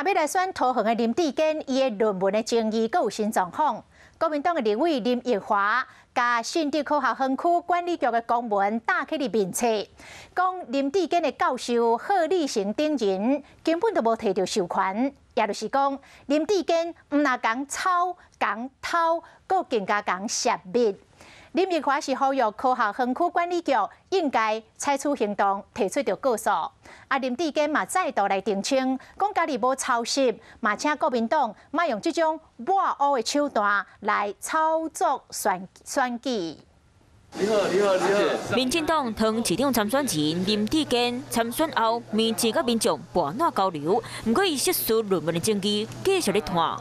欲來選桃園的林智堅，伊的論文的爭議閣有新狀況。國民黨的立委林奕華，共新竹科學園區管理局的公文打去佇面冊，講林智堅的教授賀立成等人根本就無提著授權，也就是講林智堅毋但共抄、共偷，閣更加共泄密。林奕華是呼籲科學園區管理局應該採取行動，提出著告訴。啊，林智堅嘛再度來澄清，講家己無抄襲，嘛請國民黨莫用這種抹烏的手段來操作選舉。你好，你好，你好。民進黨桃園市長參選人林智堅參選後，面試佮民眾熱絡交流，毋過伊碩士論文的爭議繼續咧拖。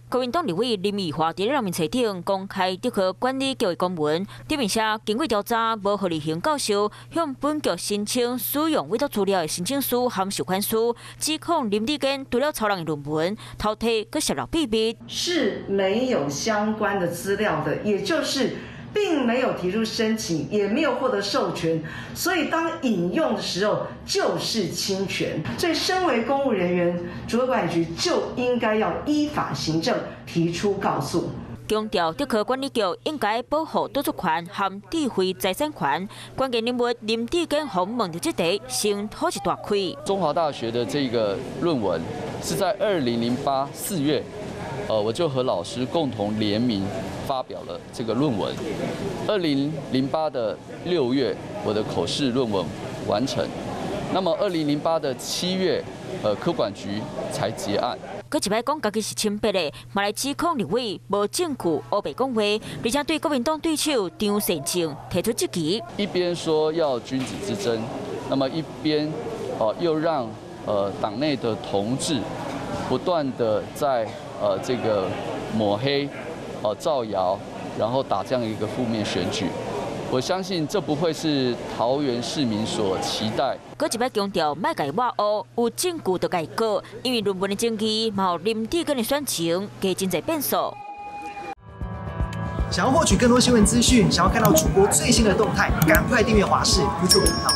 國民黨立委林奕華佇咧面冊頂公開竹科管理局的公文，頂面寫經過調查，無賀立成教授向本局申請使用委託資料的申請書含授權書，指控林智堅除了抄人的論文，偷提閣洩露秘密，是沒有相關的資料的，也就是並沒有提出申請，也沒有獲得授權，所以當引用的時候就是侵權。所以，身為公務人員，竹科管理局就應該要依法行政，提出告訴。強調竹科管理局應該保護著作權和智慧財產權。關鍵人物林智堅予問著這題，先吐一大氣。中華大學的這個論文是在2008 4月，我就和老師共同聯名發表了這個論文。2008的6月，我的口試論文完成。那麼2008的7月，科管局才結案。閣一擺講家己是清白的，嘛來指控立委無證據烏白講話，而且對國民黨對手張善政提出質疑。一邊說要君子之爭，那麼一邊哦又讓黨內的同志不斷的在這個抹黑、造謠，然後打這樣一個負面選舉。我相信這不會是桃園市民所期待。閣一擺強調，莫共伊抹烏，有證據就共伊告，因為論文的爭議，嘛予林智堅的選情加真濟變數。想要獲取更多新聞資訊，想要看到主播最新的動態，趕快訂閱華視 YouTube 頻道。